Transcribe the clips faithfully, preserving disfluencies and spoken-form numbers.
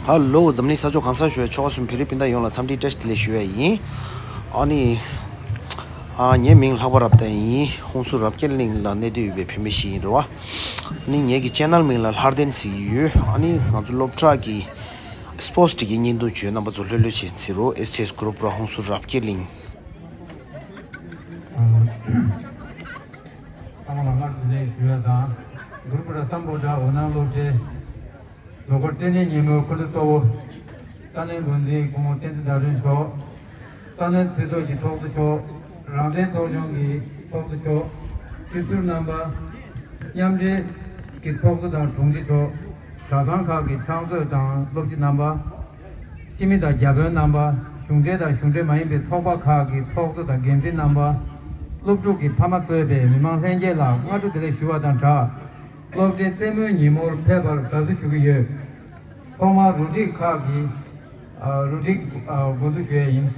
ཧ་ལོ། འཛམ་གླིང་ས་ཕྱོགས་གང་སར་བཞུགས་པའི་ཆོལ་ཁ་གསུམ་བོད་རིགས་སྤུན་ཟླ་ཡོངས་ལ་འཚམས་འདྲི་བཀྲ་ཤིས་བདེ་ལེགས་ཞུ་ཡ་ཡིན། ཨ་ནི། ཨ། ངའི་མིང་ལྷག་པ་རབ་བརྟན་ཡིན། ཧུན་སུར་རབ་རྒྱས་གླིང་ལ་གནས་སྡོད་ཡོད་པའི་བོད་མི་ཞིག་ཡིན་རེད་བ། ཨ་ནི་ངེད་ཀྱི་ཅེ་ནལ་མིང་ལ་ལྷར་ལྡན་ཟེར་གྱི་ཡོད། ཨ་ནི་ང་ཚོ་སློབ་གྲྭ་གི་སྤོར་ཊི་འགྲིག་གི་བརྙན་ཐུང་བྱོས། རྣམ་པ་ཚོ་ལྷོད་ལྷོད་བྱེད་ཟེར་རོ། ཨེས་ཊི་ཨེས་གུ་རུབ་ར། ཧུན་སུར་རབ་རྒྱས་གླིང་། ཚང་མ་ལ་སྔར་དུ་ལེན་ཞུ་ཡ་དང་། གུ་རུབ་ར་སམ་བྷོ་ཊ་འོད་སྣང་སློབ་གྲྭའི་ལོ་འཁོར་རྩེ་ལྔའི་ཉིན་མོའི་འཁོར་ལོ་གཙོ་བོ། ས་གནས་འགོ་འཛིན་སྐུ་ངོ་བསྟན་འཛིན་ཟླ་སྒྲོན་མཆོག་ས་གནས་མཐུན་ཚོགས་ཀྱི་ཚོགས་གཙོ་མཆོག་རང་བཙན་ཚོགས་ཆུང་གི་ཚོགས་གཙོ་མཆོག་སྤྱི་ཟུར་རྣམ་པ། མཉམ་འབྲེལ་གྱི་ཚོགས་གཙོ་དང་དྲུང་ཆེ་མཆོག་གྲྭ་ཚང་ཁག་གི་ཕྱག་མཛོད་དང་སློབ་སྤྱི་རྣམ་པ། སྤྱི་མི་དང་བརྒྱ་དཔོན་རྣམ་པ། གཞུང་འབྲེལ་དང་གཞུང་འབྲེལ་མ་ཡིན་པའི་ཚོགས་པ་ཁག་གི་ཚོགས་གཙོ་དང་འགན་འཛིན་རྣམ་པ། སློབ་ཕྲུག་གི་ཕ་མ་གཙོས་པའི་མི་མང་ལྷན་རྒྱས་ལ་སྔ་དྲོ་བདེ་ལེགས་ཞུ་བ་དང་སྦྲགས། སློབ་གྲྭའི་རྩེད་མོའི་ཉིན་མོར་ཕེབས་པར་དགའ་བསུ་ཞུ་གི་ཡོད། ཐོག་མར་རུ་སྒྲིག་ཁག་གི་ཨ། རུ་སྒྲིག་ཨ། འགོ་འཛུགས་ཞུ་ཡས་ཡིན།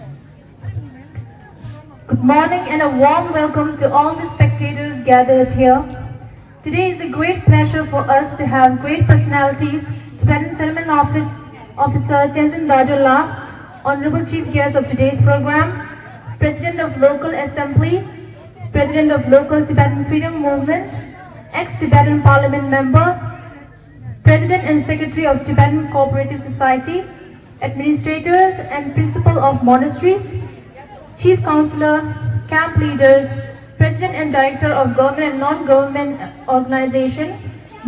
Good morning and a warm welcome to all the spectators gathered here. Today is a great pleasure for us to have great personalities, Tibetan Settlement Office Officer Tenzin Dorje La, Honorable Chief Guest of today's program, President of Local Assembly, President of Local Tibetan Freedom Movement, ex-Tibetan Parliament member, President and Secretary of Tibetan Cooperative Society, administrators and principal of monasteries, chief counselor, camp leaders, president and director of government and non-government organization,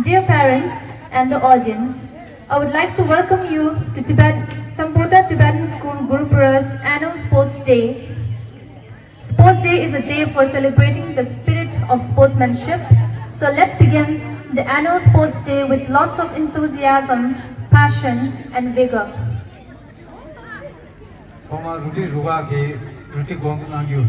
dear parents, and the audience. I would like to welcome you to Tibet, Sambodha Tibetan School Gurupara's annual sports day. Sports Day is a day for celebrating the spirit of sportsmanship. So let's begin the annual Sports Day with lots of enthusiasm, passion, and vigor. ཐོག་མར་རུ་སྒྲིག་རུ་ཁག་གིས་རུ་སྒྲིག་གོང་དུ་གནང་རྒྱུ།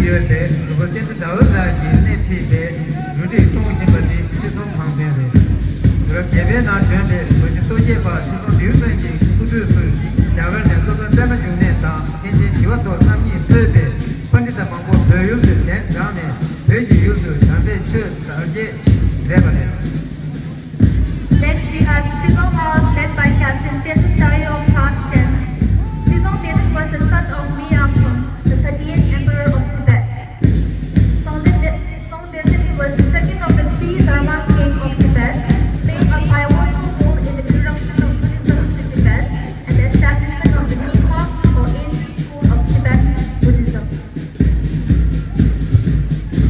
ཡོད་པའི་རུ་པ་བསྟན་འཛིན་ཟླ་འོད་ལགས་ཀྱིས་སྣེ་ཁྲིད་དེ་རུ་སྒྲིག་གཏོང་བཞིན་པ་འདི་ཁྲི་སྲོང་ལྷ་སྲས་རེད། དུས་རབས་བརྒྱད་པའི་ནང་བྱོན་པའི་རྡོ་རྗེ་སོ་བརྒྱད་པ་ཁྲི་སྲོང་ལྡེའུ་བཙན་གྱི་སྐུ་དུས་སུ་རྒྱ་གར་ནས་སློབ་དཔོན་པདྨ་འབྱུང་གནས་དང་མཁན་ཆེན་ཞི་བ་འཚོ་རྣམ་གཉིས་གཙོས་པའི་པཎྜི་ཏ་མང་པོ་བོད་ཡུལ་དུ་གདན་དྲངས་ནས་བོད་ཀྱི་ཡུལ་དུ་དམ་པའི་ཆོས་དར་རྒྱས་མཛད་པ་རེད། Next, we have Trizong House, led by Captain Tenzin Tayo of Class ten. Trizong Tenzin was the son of Myakhon, the thirty-eighth Emperor of Tibet. Songtsen, Songtsen Tenzin was the second of the three Dharma king of Tibet, playing a pivotal role in the introduction of Buddhism to Tibet and the establishment of the Nyingma or ancient school of Tibetan Buddhism.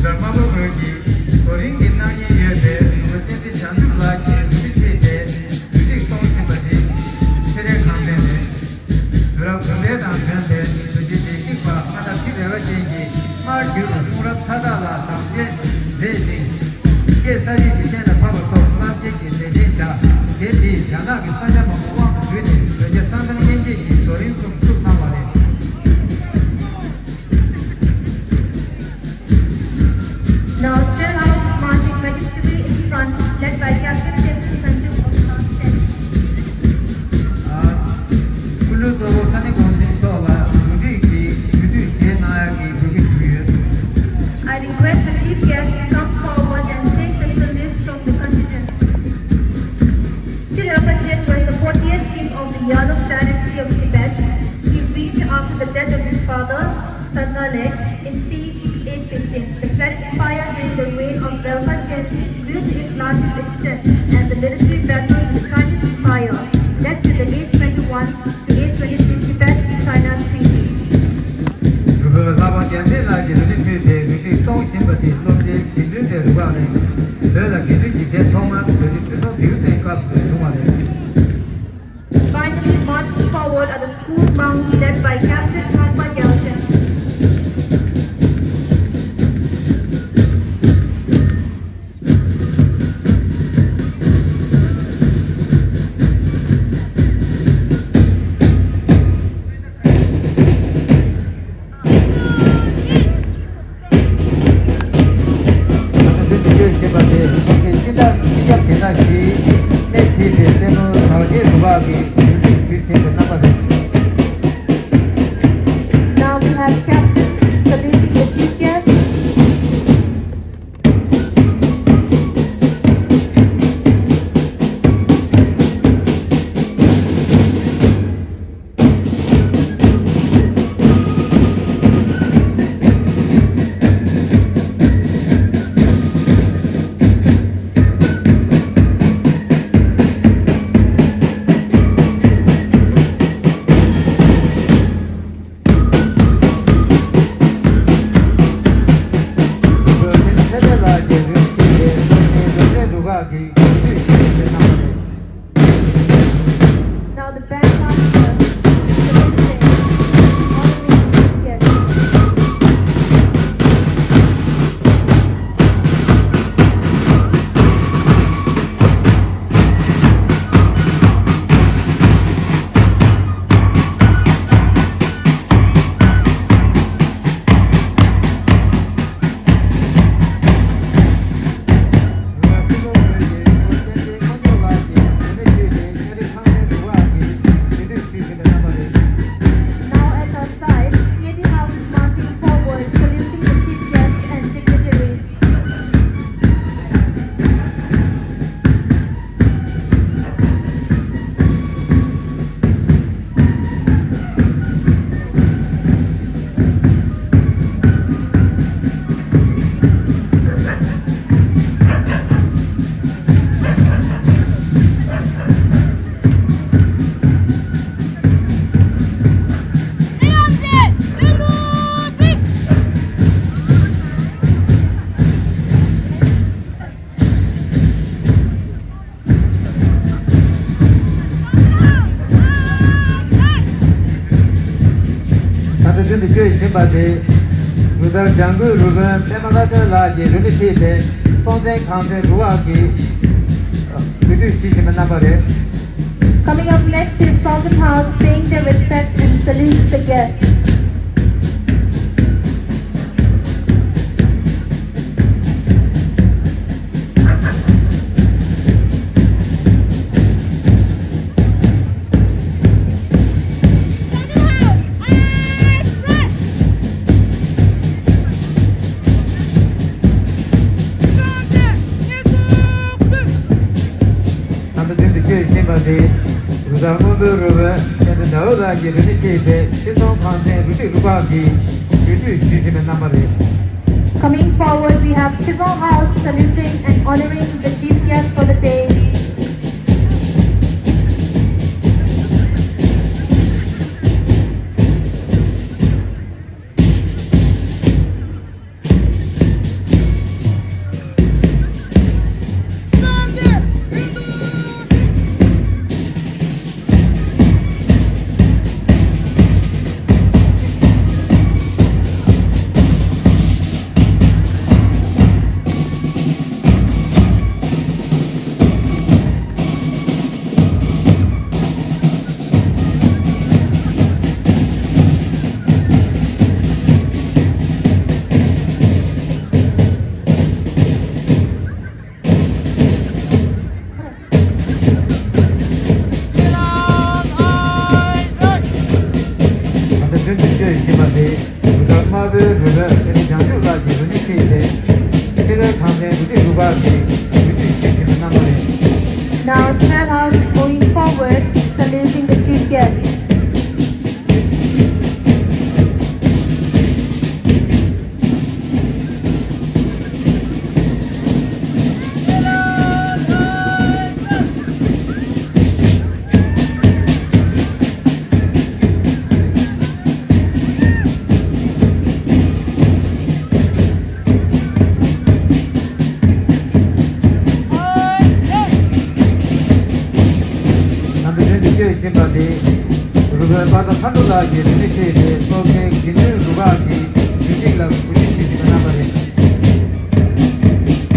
དམར་པོ་དགོན་གྱི་རྡོ་རིང་གི་སྣང་བརྙན་ཡོད་པའི་རུ་པ་བསྟན་འཛིན་བྱང་ཆུབ་ལགས་ཀྱིས་རུ་སྒྲིག་ཁྲིད་དེ་རུ་སྒྲིག་གཏོང་བཞིན་པ་དེ་ཚེ་རིང་གངས་ཅན་རེད། དུས་རབས་དགུ་པའི་ནང་བྱོན་པའི་རྡོ་རྗེ་འཇིགས་བྱེད་པ་མ་ཐར་ཐིག་རལ་པ་ཅན་གྱིས་སྨྲ་བརྒྱུད་པའི་གསུང་རབ་མཐའ་དག་ལ་དམ་བཅའ་མཛད་ཅིང་། ཀྱེ་ས་གཞི་འཇིག་རྟེན་ལས་ཕབ་པ་སོགས་རླབས་ཆེན་གྱི་མཛད་འཕྲིན་བཞག་ཞེས་འདིས་རྒྱ་ནག་གི་ས་ཆ་མང་པོ་དབང་དུ་བསྡུས་ནས་རྡོ་རྗེ་གསང་གདམས་དབྱེ་འབྱེད་ཀྱི་རྡོ་རིང་གསུམ་བཙུགས་གནང་བ་རེད། Now, Shell House is marching majestically in front, led by Captain Tenzin Changchuk of Class ten. ཨ། སྐུ་ལུས་གཙོ་བོ་ས་གནས་གོང་ས་མཆོག་ལ་གུས་འདུད་ཀྱིས་གུས་འདུད་བཞེས་གནང་ཡག་གི་འབོད་སྐུལ་ཞུ་གི་ཡོད། I request the chief guest to come forward and take the salutes from the contingent. Chirapa Chen was the fortieth king of the Yalung dynasty of Tibet. He reigned after the death of his father, Sadna Lek, in C E eight fifteen. The Tibetan Empire during the reign of Relpa Chen grew to its largest extent, and the military battle with the Chinese Empire led to the eight twenty-one to eight twenty-three Tibet-China Treaty. རུ་པ་ལྷ་པ་རྒྱལ་མཚན་ལགས་ཀྱིས་རུ་སྒྲིག་ཕུལ་ཏེ་རུ་སྒྲིག་གཏོང་བཞིན་པ་དེ་སློབ་གྲྭའི་དགེ་འདུན་པའི་རུ་ཁག་རེད། བོད་ལ་དགེ་འདུན་གྱི་སྡེ་ཐོག་མ་རྡོ་རྗེ་ཁྲི་སྲོང་ལྡེའུ་བཙན་སྐབས་སུ་བྱུང་བ་རེད། Finally, marching forward are the school monks led by Captain Thangpa Gyalchen. ད་ལྟ་འདི་འདི་སྐྱོད་བཞིན་པ་དེ་རི་ཁྲོད་ཀྱི་སྤྱི་ཟླ་སྤྱི་ཁྱབ་སྡེ་ཁག་བཞིའི་གནས་ཁྲིད་དེ་རྩེ་མོ་དར་རྒྱས་རུ་ཁག་གི་རུ་སྒྲིག་ཞུ་བཞིན་པའི་རྣམ་པ་རེད། Now we have captain saluting the chief guest. Now the band master, Mister Vincent, honoring the guests. Now at our side, Nyetin House is marching forward, saluting the chief guests and dignitaries. ད་ལྟ་རྒྱུན་དུ་བསྐྱོད་བཞིན་པ་དེ། རུ་སྡར་ལྗང་གུའི་རུ་དཔོན་པད་མ་ལྷ་སྒྲོན་ལགས་ཀྱིས་རུ་སྒྲིག་ཁྲིད་དེ་སྲོང་བཙན་གངས་ཅན་རུ་ཁག་གི་གུས་འདུད་ཞུ་བཞིན་པའི་རྣམ་པ་རེད། Coming up next is Songtsen House paying their respect and salutes the guests. རུ་ཟར་སྔོན་པོའི་རོལ་པོས་བསྟན་འཛིན་ཟླ་འོད་ལགས་ཀྱི་རུ་སྡེ་ཆེད་དུ་ཁྲི་སྲོང་ཐང་ཆེན་རུ་སྒྲིག་རུ་ཁག་གི་རྒྱུན་མཐུད་ཞུས་ཟིན་པའི་རྣམ་པ་རེད། Coming forward, we have Kizong House saluting and honoring the chief guest for the day. ད་ལྟ་བདུན་ཅུ་བཅུ་བཞི་པ་དེ་རུ་ཁག་དམར་པོའི་རུ་ཁག་ཨེ་ནི་བྱང་ཆུབ་ལགས་ཀྱི་རུ་སྡེ་ཆེད་དུ་ཁྲི་སྲོང་ཐང་ཆེན་རུ་སྒྲིག་རུ་ཁག་གི་རྒྱུན་མཐུད་ཞུས་ཟིན་པའི་རྣམ་པ་རེད། Now, Small House is going forward, saluting the chief guest. ནང་དུ་ཐོན་ཏེ་བསྐྱོད་བཞིན་པ་དེ། རུ་དཔོན་པ་ཏྲ་མཁའ་འགྲོ་ལགས་ཀྱི་རུ་སྡེ་ཆེད་དུ་སོག་ཁའི་དགེ་འདུན་རུ་ཁག་གི་དགེ་སྡིག་ལ་གུས་ཞབས་ཞུ་བཞིན་པའི་རྣམ་པ་རེད།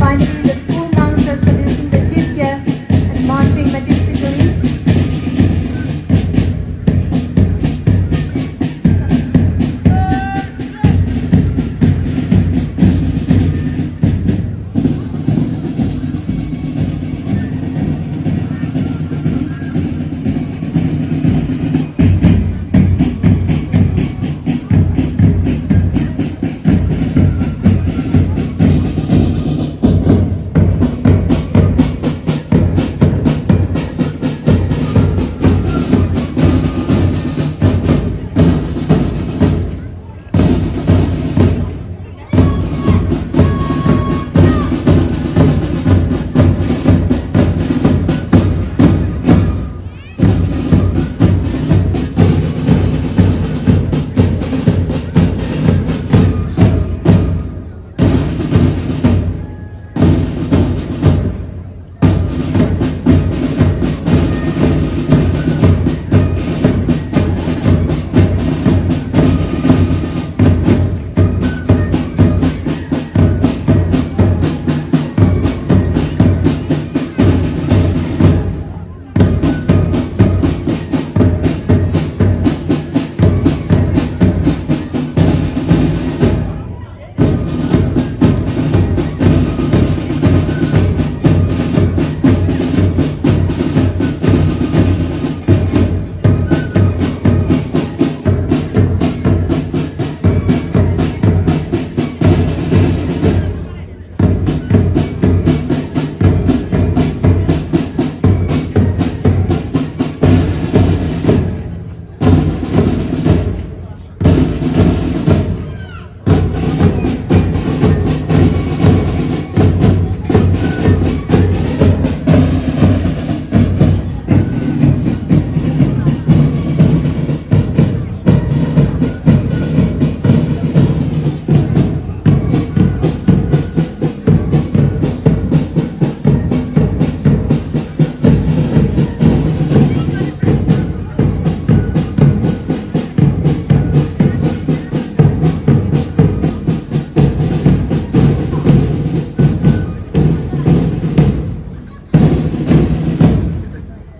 Finally, the school announcers saluting the chief guest and marching majestically.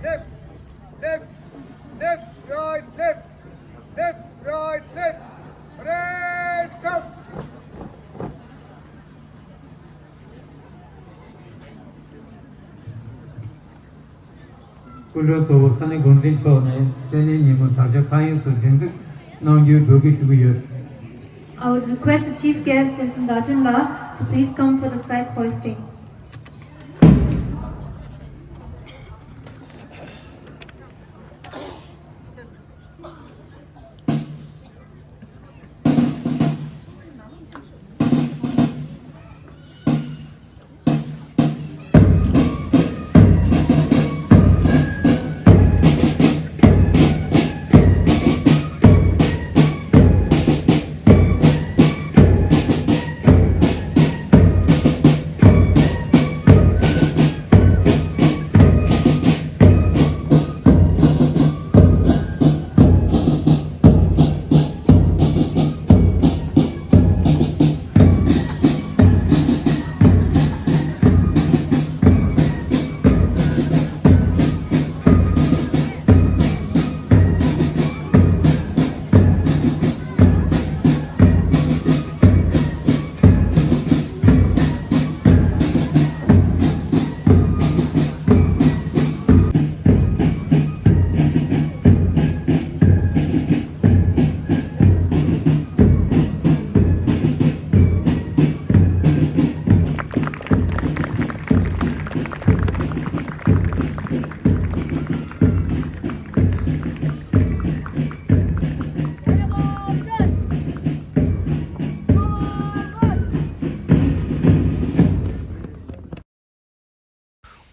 Left, left, left, right, left, left, right, left. Parade, come. སྐུ་མགྲོན་གཙོ་བོ་ས་གནས་འགོ་འཛིན་མཆོག་ནས་སེར་སྣའི་ཉིན་མོ་དར་ཆ་མཁའ་དབྱིངས་སུ་སྒྲེང་འཛུགས་གནང་རྒྱུའི་འབོད་སྐུལ་ཞུ་གི་ཡོད། I would request the chief guest, Mister Dachin La, to please come for the flag hoisting.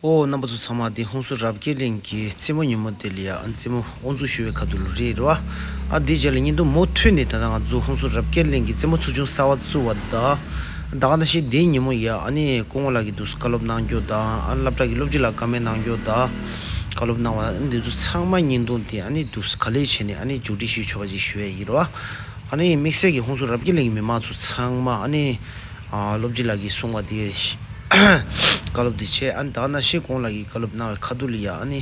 ཨོ། རྣམ་པ་ཚོ་ཚང་མ། འདི་ཧོན་སུར་རབ་རྒྱས་གླིང་གི་རྩེད་མོ་ཉིན་མོ་དེ་ལ་ཡ། ཨ། རྩེད་མོ་དབུ་འཛུགས་ཞུ་བའི་ཁ་ཐུག་ལ་རེད་རོ། ཨ། འདི་རྗེས་ལ་བརྙན་ཐུང་མུ་མཐུད་ནས། ད་ལྟ་ང་ཚོ་ཧོན་སུར་རབ་རྒྱས་གླིང་གི་རྩེད་མོ་ཚོགས་ཆུང་གསར་པ་བཙུགས་པ་དང་། ད་ག་ནང་བཞིན་འདིའི་ཉིན་མོ་ཡ། ཨ་ནི་སྐུ་ངོ་ལགས་ཀྱིས་འདུག་སེ་བཀའ་སློབ་གནང་རྒྱུ་དང་། ཨ། སློབ་གྲྭ་གི་སློབ་སྤྱི་ལགས་བཀའ་མོལ་གནང་རྒྱུ་དང་། བཀའ་སློབ་གནང་བ། ཨ། འདི་ཚོ་ཚང་མ་བརྙན་ཐུང་དེ། ཨ་ནི་འདུག་སེ་ག་ལེ་བྱས་ནས། ཨ་ནི་མཇུག་སྒྲིལ་ཞུས་ཆོག་པ་ཅིག་ཞུ་ཡ་ཡིན་རོ། ཨ་ནི་དམིགས་བསལ་གྱི་ཧོན་སུར་རབ་རྒྱས་གླིང་གི་མི་མང་ཚོ་ཚང་མ། ཨ་ནི། ཨ། སློབ་སྤྱི་ལགས་ཀྱིས་གསུངས་པ་དེ། བཀའ་སློབ་དེ་བྱས། ཨ་ནི་ད་ག་ནང་བཞིན་སྐུ་ངོ་ལགས་ཀྱིས་བཀའ་སློབ་གནང་བའི་ཁ་ཐུག་ལ་ཡ། ཨ་ནི།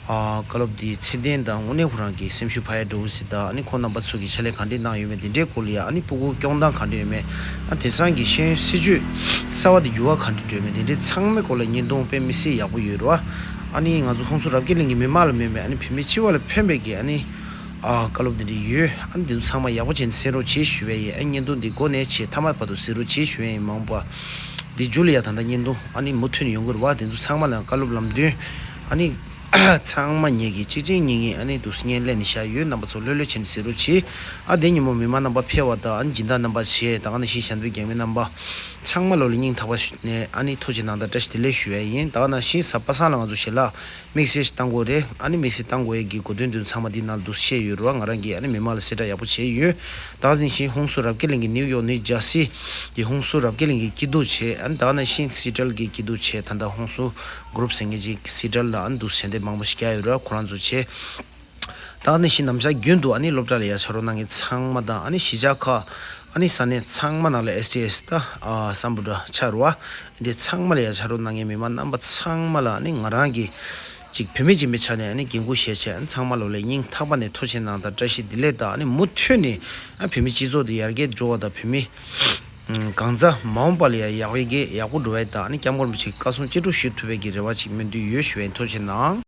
ཨ། བཀའ་སློབ་དེའི་ཚད་ལྡན་དང་། དངོས་གནས་ཁོ་རང་གི་སེམས་ཤུགས་འཕར་ཡ་འདྲ་བོ་ཞིག་དང་། ཨ་ནི་ཁོང་རྣམ་པ་ཚོ་གིས་ཕྱག་ལས་ག་འདྲས་གནང་ཡོད་མེད། དེ་འདྲའི་སྐོར་ལ་ཡ། ཨ་ནི་ཕྲུ་གུ་སྐྱོང་སྟངས་ག་འདྲས་ཡོད་མེད། ཨ། དེང་སང་གི་ཤེས་ཡོན་སྲིད་བྱུས་གསར་པ་དེ་འགྱུར་བ་ག་འདྲས་འགྲོ་ཡོད་མེད། དེ་འདྲའི་ཚང་མའི་སྐོར་ལ་བརྙན་ཐུང་དཔེ་མི་སྲིད་ཡག་པོ་ཡོད་རེད་བ། ཨ་ནི་ང་ཚོ་ཧོན་སུར་རབ་རྒྱས་གླིང་གི་མི་མང་ལ་མིན་པའི། ཨ་ནི་བོད་མི་སྤྱི་པ་ལ་ཕན་པའི་གི། ཨ་ནི། ཨ། བཀའ་སློབ་དེ་འདྲ་ཡོད། ཨ་ནི་དེ་ཚོ་ཚང་མ་ཡག་པོ་བྱས་ནས་གསན་རོགས་བྱེད་ཞུ་བ་ཡིན། ཨ། བརྙན་ཐུང་འདི་འགོ་ནས་བྱས་མཐའ་མ་བར་དུ་གཟིགས་རོགས་བྱེད་ཞུ་བ་ཡིན། མ་འོངས་པ་འདི་མཇུག་ལ་ཡ། ད་ལྟ་བརྙན་ཐུང་། ཨ་ནི་མུ་མཐུད་ནས་ཡོང་གི་རེད་བ། དེ་ཚོ་ཚང་མ་ལ་བཀའ་སློབ་ལམ་སྟོན། ཨ་ནི་ཚང་མ་ངེད་ཀྱིས་གཅིག་རྗེས་གཉིས་མཐུད། ཨ་ནི་འདུག་སེ་བརྙན་ལེན་ནས་བཞག་ཡོད། རྣམ་པ་ཚོ་ལྷོད་ལྷོད་བྱས་ནས་གཟིགས་རོགས་བྱེད། ཨ། དེ་ཉིན་མོ་མི་མང་རྣམ་པ་ཕེབས་པ་དང་། ཨ་ནི་སྦྱིན་བདག་རྣམ་པ་བྱས། ད་ག་ནང་བཞིན་ཞལ་འདོན་རྒྱག་མི་རྣམ་པ་ཚང་མ་ལོ་ལ་སྙིང་ཐག་པ་ནས། ཨ་ནི་ཐུགས་རྗེ་གནང་དང་བཀྲ་ཤིས་བདེ་ལེགས་ཞུ་ཡ་ཡིན། ད་ག་ནང་བཞིན་གཟའ་པ་སངས་ལ་ང་ཚོ་ཞལ་ལག་དམིགས་བསལ་ཞིག་བཏང་དགོས་རེད། ཨ་ནི་དམིགས་བསལ་བཏང་དགོས་ཡས་ཀྱི་གོ་དོན་དེ་ཚང་མ་འདི་ནང་འདུག་སེ་བཤད་ཡོད་རེད་བ། ང་རང་གིས། ཨ་ནི་མི་མང་ལ་གསལ་བསྒྲགས་ཡག་པོ་བྱས་ཡོད། ད་ག་ནང་བཞིན་ཧོན་སུར་རབ་རྒྱས་གླིང་གི། ནིའུ་ཡོག་ནིའུ་ཇར་སི་གི་ཧོན་སུར་རབ་རྒྱས་གླིང་གི་སྐྱིད་སྡུག་བྱས། ཨ་ནི་ད་ག་ནང་བཞིན་སི་ཊལ་གི་སྐྱིད་སྡུག་བྱས། ད་ལྟ་ཧོན་སུར་གུ་རུབ་ཟེར་མཁན་ཅིག་སི་ཊལ་ལ། ཨ་ནི་འདུག་སེ་ཞལ་འདེབས་མང་པོ་ཞིག་བརྒྱབ་ཡོད་རེད་བ། ཁོ་རང་ཚོ་བྱས། ད་ག་ནང་བཞིན་ནམ་ཞག་རྒྱུན་དུ། ཨ་ནི་སློབ་གྲྭ་ལ་ཡ་ཕྱག་རོགས་གནང་མཁན་ཚང་མ་དང་། ཨ་ནི་གཞིས་ཆགས་ཁག་ཨ་ནི་ས་གནས་ཚང་མ་ནང་ལ། ཨེས་ཊི་ཨེས་དང་། ཨ། སམ་བྷོ་ཊ་ཆགས་རེད་བ། འདི་ཚང་མ་ལ་ཡ་ཕྱག་རོགས་གནང་མཁན་མི་མང་རྣམ་པ་ཚང་མ་ལ། ཨ་ནི་ང་རང་གིས་ཅིག་བུད་མེད་ཅིག་ཡིན་པའི་ཆ་ནས། ཨ་ནི་འགན་ཁུར་བཞེས་བྱས། ཨ་ནི་ཚང་མ་ལོ་ལ་སྙིང་ཐག་པ་ནས་ཐུགས་རྗེ་གནང་དང་བཀྲ་ཤིས་བདེ་ལེགས་དང་། ཨ་ནི་མུ་མཐུད་ནས། ཨ། བོད་མི་སྤྱི་ཚོགས་འདི་ཡར་རྒྱས་འགྲོ་བ་དང་། བོད་མི་གང་ཟག་མ་འོངས་པ་ལ་ཡང་ཡག་པོའི་གི། ཡག་པོ་འགྲོ་བའི་དང་། ཨ་ནི་སྐྱབས་མགོན་རིན་པོ་ཆེའི་བཀའ་གསུང་ཅི་སྒྲུབ་ཞུ་ཐུབ་པའི་གི་རེ་བ་ཅིག་སྨོན་འདུན་ཡོད་ཞུ་བའི། ཐུགས་རྗེ་གནང་